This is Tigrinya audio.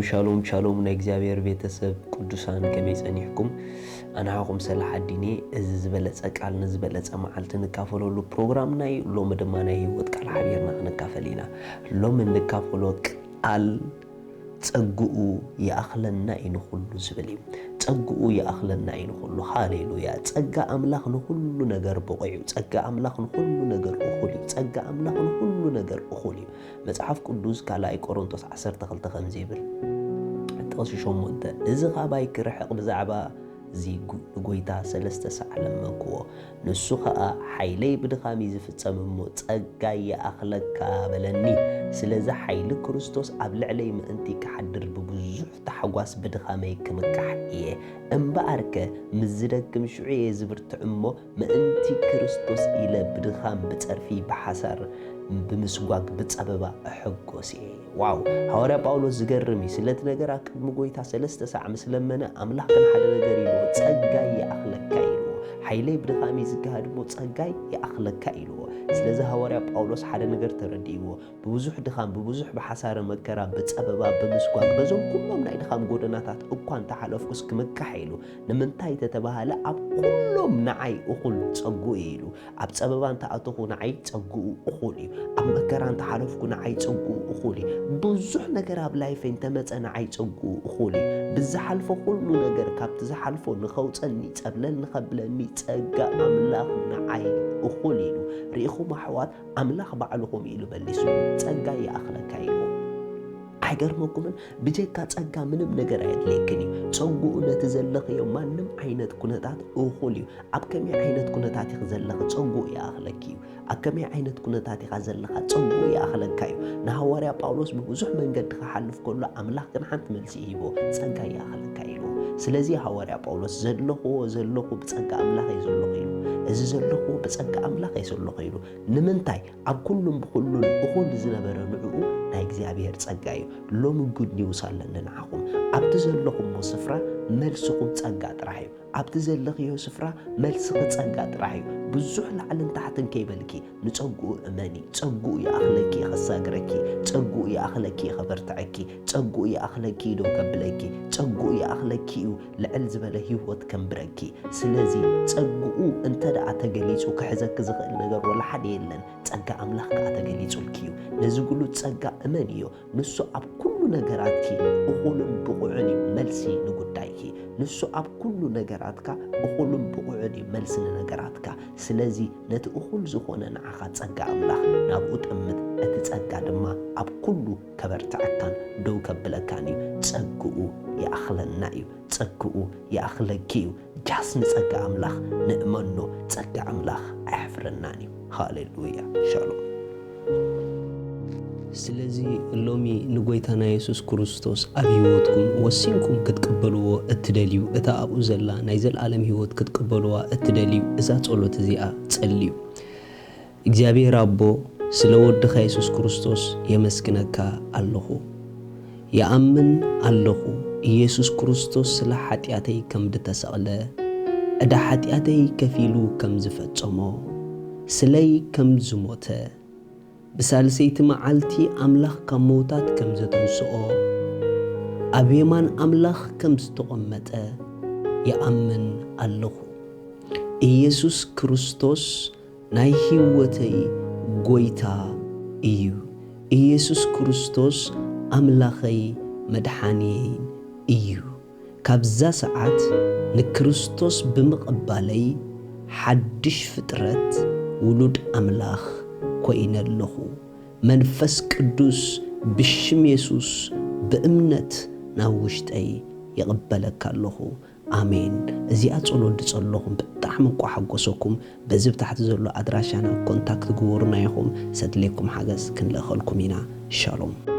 ሻሎም ሻሎም ናይ እግዚኣብሔር ቤተሰብ ቅዱሳን ከመይ ጸኒሕኩም? ኣናኹም ሰላሕ ኣዲኒ። እዚ ዝበለጸ ቃል ንዝበለጸ መዓልቲ ንካፈለሉ ፕሮግራምና እዩ። ሎሚ ድማ ናይ ህይወት ቃል ሓቢርና ክንካፈል ኢና። ሎሚ እንካፈሎ ቃል ጸግኡ ይኣኽለና እዩ ንኹሉ ዝብል እዩ። ጸግኡ ይኣኽለና እዩ ንኹሉ። ሃሌሉያ። ጸጋ ኣምላኽ ንኹሉ ነገር ብቑዕ እዩ። ጸጋ ኣምላኽ ንኹሉ ነገር እኹል እዩ። ጸጋ ኣምላኽ ንኹሉ ነገር እኹል እዩ። መጽሓፍ ቅዱስ ካልኣይ ቆሮንቶስ ዓሰርተ ክልተ ከምዚ ይብል፣ ጥቕሲ ሸሞንተ፣ እዚ ኻባይ ክርሕቕ ብዛዕባ እዚ ንጎይታ ሰለስተ ሳዕ ለመንክዎ። ንሱ ኸኣ ሓይለይ ብድኻም እዩ ዝፍጸም እሞ ጸጋይ ይኣኽለካ በለኒ። ስለዚ ሓይሊ ክርስቶስ ኣብ ልዕለይ ምእንቲ ክሓድር ብብዙሕ ታሕጓስ ብድኻመይ ክምካሕ እየ። እምበኣርከ ምስ ዝደክም ሽዑ እየ ዝብርትዕ እሞ ምእንቲ ክርስቶስ ኢለ ብድኻም ብጸርፊ ብሓሳር ብምስጓግ ብጸበባ እሕጎስ እየ። ዋው! ሃዋርያ ጳውሎስ ዝገርም እዩ። ስለቲ ነገር ኣብ ቅድሚ ጎይታ ሰለስተ ሳዕ ምስ ለመነ ኣምላኽ ግን ሓደ ነገር ኢልዎ፣ ጸጋይ ይኣኽለካ ኢልዎ። ሓይለይ ብድኻም እዩ ዝገሃድ እሞ ጸጋይ ይኣኽለካ ኢልዎ። ስለዚ ሃዋርያ ጳውሎስ ሓደ ነገር ተረዲእዎ። ብብዙሕ ድኻም፣ ብብዙሕ ብሓሳረ መከራ፣ ብጸበባ፣ ብምስጓግ በዞም ኩሎም ናይ ድኻም ጎደናታት እኳ እንተሓለፍኩስ ክምካሕ ኢሉ። ንምንታይ ተተባሃለ ኣብ ኩሎም ንዓይ እኹል ጸጉኡ ኢሉ። ኣብ ጸበባ እንተኣተኹ ንዓይ ጸጉኡ እኹል እዩ። ኣብ መከራ እንተሓለፍኩ ንዓይ ጸጉኡ እኹል እዩ። ብዙሕ ነገር ኣብ ላይፈይ እንተመጸ ንዓይ ጸጉኡ እኹል እዩ። ብዝሓልፎ ኩሉ ነገር ካብቲ ዝሓልፎ ንኸውጸኒ ጸብለል ንኸብለኒ ጸጋ ኣምላኽ ንዓይ እኹል ኢሉ። ርኢኹም ኣሕዋት፣ ኣምላኽ ባዕሉ ከምኡ ኢሉ መሊሱ፣ ጸጋ ይኣኽለካ ኢሉ። ኣይገርመኩምን? ብጀካ ጸጋ ምንም ነገር ኣየድልየክን እዩ። ጸጉኡ ነቲ ዘለኽዮ ማንም ዓይነት ኩነታት እኹል እዩ። ኣብ ከመይ ዓይነት ኩነታት ኢኺ ዘለኺ ጸጉኡ ይኣኽለኪ እዩ። ኣብ ከመይ ዓይነት ኩነታት ኢኻ ዘለኻ ጸጉኡ ይኣኽለካ እዩ። ንሃዋርያ ጳውሎስ ብብዙሕ መንገዲ ክሓልፍ ከሎ ኣምላኽ ግን ሓንቲ መልሲ ይሂቦ፣ ጸጋ ይኣኽለካ ኢሉ። ስለዚ ሃዋርያ ጳውሎስ ዘለኽዎ ዘለኹ ብጸጋ ኣምላኽ እየ ዘለኹ ኢሉ። እዚ ዘለኽዎ ብጸጋ ኣምላኽ እየ ዘለኹ ኢሉ። ንምንታይ? ኣብ ኩሉን ብኹሉን እኹል ዝነበረ ንዕኡ ናይ እግዚኣብሔር ጸጋ እዩ። ሎሚ ጉድ ኒውስ ኣለኒ ንዓኹም። ኣብቲ ዘለኹሞ ስፍራ መልስኹም ጸጋ ጥራሕ እዩ። ኣብቲ ዘለኽዮ ስፍራ መልስኺ ጸጋ ጥራሕ እዩ። ብዙሕ ላዕልን ታሕትን ከይበልኪ ንጸግኡ እመኒ። ጸግኡ ይኣኽለኪ እዩ ከሳግረኪ። ጸግኡ ይኣኽለኪ እዩ ከበርትዐኪ። ጸግኡ ይኣኽለኪ እዩ ደው ከብለኪ። ጸግኡ ይኣኽለኪ እዩ ልዕል ዝበለ ህይወት ከንብረኪ። ስለዚ ጸግኡ እንተ ደኣ ተገሊጹ ክሕዘኪ ዝኽእል ነገር ወላ ሓደ የለን። ጸጋ ኣምላኽ ከኣ ተገሊጹልኪ እዩ። ነዚ ግሉጽ ጸጋ እመንዮ። ንሱ ኣብ ኩሉ ነገራትኪ እኹልን ብቑዕን እዩ መልሲ ንጉዳይኪ። ንሱ ኣብ ኩሉ ነገራትካ እኹልን ብቑዕን እዩ መልሲ ንነገራትካ። ስለዚ ነቲ እኹል ዝኾነ ንዓኻ ጸጋ ኣምላኽ ናብኡ ጠምት፣ እቲ ጸጋ ድማ ኣብ ኩሉ ከበርትዐካን ደው ከብለካን እዩ። ጸግኡ ይኣኽለና እዩ። ጸግኡ ይኣኽለኪ እዩ። ጃስ ንጸጋ ኣምላኽ ንእመኖ። ጸጋ ኣምላኽ ኣየሕፍረናን እዩ። ሃሌሉያ። ሻሎም። ስለዚ ሎሚ ንጎይታና የሱስ ክርስቶስ ኣብ ህይወትኩም ወሲንኩም ክትቅበልዎ እትደልዩ፣ እታ ኣብኡ ዘላ ናይ ዘልኣለም ህይወት ክትቅበልዋ እትደልዩ፣ እዛ ጸሎት እዚኣ ጸልዩ። እግዚኣብሔር ኣቦ፣ ስለ ወድኻ የሱስ ክርስቶስ የመስግነካ ኣለኹ። ይኣምን ኣለኹ፣ ኢየሱስ ክርስቶስ ስለ ሓጢኣተይ ከም ዝተሰቕለ፣ ዕዳ ሓጢኣተይ ከፊሉ ከም ዝፈጸሞ፣ ስለይ ከም ዝሞተ፣ ብሳልሰይቲ መዓልቲ ኣምላኽ ካብ መውታት ከም ዘተንስኦ፣ ኣብ የማን ኣምላኽ ከም ዝተቐመጠ ይኣምን ኣለኹ። ኢየሱስ ክርስቶስ ናይ ህይወተይ ጐይታ እዩ። ኢየሱስ ክርስቶስ ኣምላኸይ መድሓንየይን እዩ። ካብዛ ሰዓት ንክርስቶስ ብምቕባለይ ሓድሽ ፍጥረት ውሉድ ኣምላኽ ኮይነ ኣለኹ። መንፈስ ቅዱስ ብሽም የሱስ ብእምነት ናብ ውሽጠይ ይቕበለካ ኣለኹ። ኣሜን። እዚኣ ጸሎት ዝጸለኹም ብጣዕሚ እንቋ ሓጎሰኩም። በዚ ብታሕቲ ዘሎ ኣድራሻና ኮንታክት ግበሩና ኢኹም። ዘድልየኩም ሓገዝ ክንልእኸልኩም ኢና። ሻሎም።